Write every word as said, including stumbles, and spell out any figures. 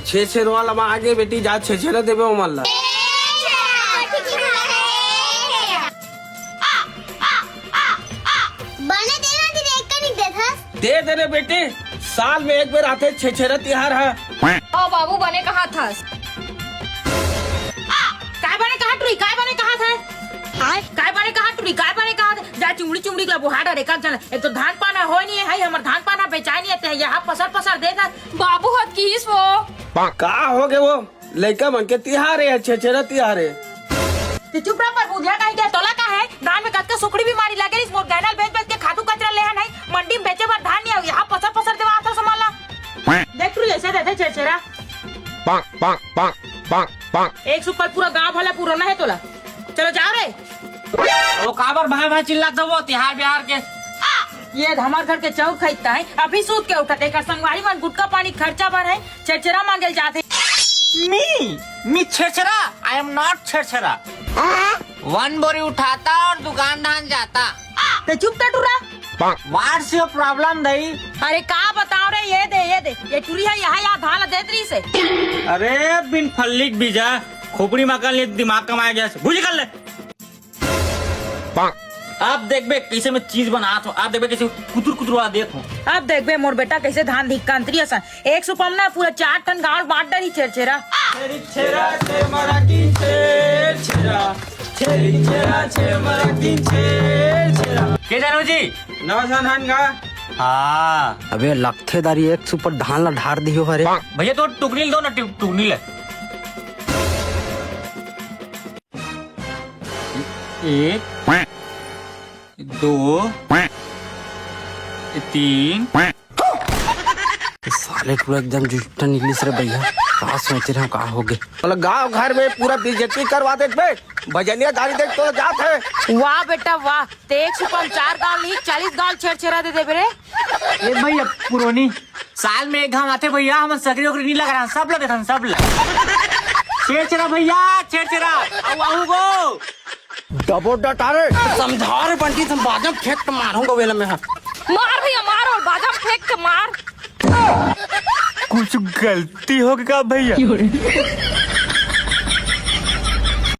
छेरछेरा ला मांगे बेटी, जा छेरछेरा देबे ओमन ला। बने देना दीदी, एक कनी देथस। दे दे रे बेटी, साल में एक बेर आथे छेरछेरा तिहार ह। ओ बाबू, बने कहा थस। काय बने कहा टुरी, काय बने कहा थे? काय बने कहा टुरी, काय बने कहा थे? जा चुमड़ी चुमड़ी ला बुहा डरे का जन। एक तो धान पाना होय नहीं है, हमर धान पाना बेचाय नहीं आते हैं, यहाँ पसर पसर दे दे। बाबू हत किस वो। का हो गे वो? लइका मन के तिहार हे, छेरछेरा तिहार हे। ते चुप रह पर बुधिया कहीं के तोला का है? धान में कतका सुकड़ी बीमारी लगे रिस, मोर गहना ल बेच बेच के खातू कचरा लेहन है, मंडी में बेचे बर धान नहीं आऊ, यहाँ पसर पसर देवा आथस हमन ला। देख टुरी ऐसे देथे छेरछेरा। एक सुपर पूरा गांव भला पुराना है तोला। चलो जाओ रे। वो काबर भाई भाई चिल्लात हो वो तिहार बिहार के? ये हमर घर के चौक खरीदता है, अभी सूत के उठा, तेकर संगवारी मन गुटखा पानी खर्चा बर है, छेरछेरा मांगे ल जाथे। मी, मी Chherchhera, I am not Chherchhera. वन बोरी उठाता और दुकान धान जाता। ते चुप तो टुरा। What's your problem दई? अरे का बताओ रे, ये दे, ये दे, ये टुरी है, यहाँ यहाँ धान देत रही से। अरे बिन फल्ली के बीजा, खोपड़ी मा कर ले, दिमाग कमाए गया से, बुझ कर ले। अब देखबे कैसे मैं चीज बनात हूँ, अब देखबे कैसे कुतुर कुतुर वाला देत हूँ। अब देखबे मोर बेटा कैसे धान धिक कांतरी असन। एक सुपम ना पूरा चार ठन गांव बांट डरी छेरछेरा। छेरछेरा छेरमरा की छेरछेरा, छेरछेरा छेरमरा की छेरछेरा। के जानू जी? नौ सौ धान का। हाँ। अबे लखतेदारी एक सुपर धान ला ढार दियो हरे। भैया तो टुकनी दो ना, टुकनी ले। एक, दो, तीन। साले पूरा एकदम जुट्टा निकलिस रे भैया। का सोच रहे हो, का हो गए? मतलब गांव घर में पूरा बेइज्जती करवा देत बे। भजनिया दारी देख तो जात है। वाह बेटा वाह, ते एक सुपम चार गांव नहीं, चालीस गांव छेरछेरा दे देबे रे। ए भैया पुरोनी, साल में एक घाम आथे भैया, हमन सकरी ओकरी नी लगा रहा, सब लगे थन, सब लगे। छेरछेरा भैया, छेरछेरा, आऊ, आऊ गो। डबो डटारे, समझा रे बंटी, तुम बाजम फेंक के मारूंगा वेला में, हाँ। मार भैया, मार और बाजम फेंक के मार। कुछ गलती हो गई का भैया?